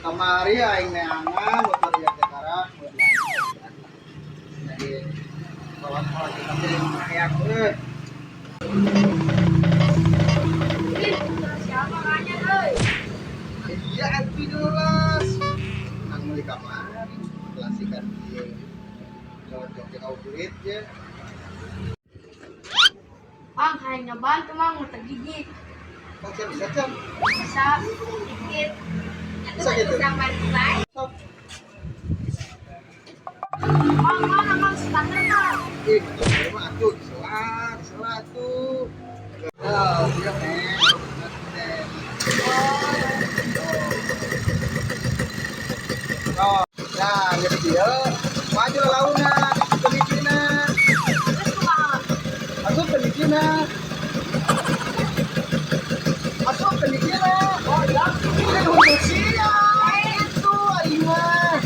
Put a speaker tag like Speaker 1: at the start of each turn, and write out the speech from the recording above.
Speaker 1: Kamari aing neangan motor ieu teh karak beunang. Jadi bawa sekolah kita teh hayang euy.
Speaker 2: Ih, motor siapa kayaknya, euy?
Speaker 1: Iya atuh jelas. Nang meuli kamari klasikan ieu. Cocok jeung kulit ya.
Speaker 2: Mang, hayang nyobaan tuh, Mang, motor gigi.
Speaker 1: Kok siap bisa can?
Speaker 2: Bisa dikit.
Speaker 1: Bisa gitu. Sok.
Speaker 2: Mang, mana, Mang, starter, Mang?
Speaker 1: Ih, motor mah atuh disela, disela atuh. Oh, iya teh. Teh. Oh, nah, jadi dia maju launa, ke bijina.
Speaker 2: Terus kumaha?
Speaker 1: Asup ke bijina. Asup ke bijina. Oh, ya. Ini untuk sia. Itu aing mah.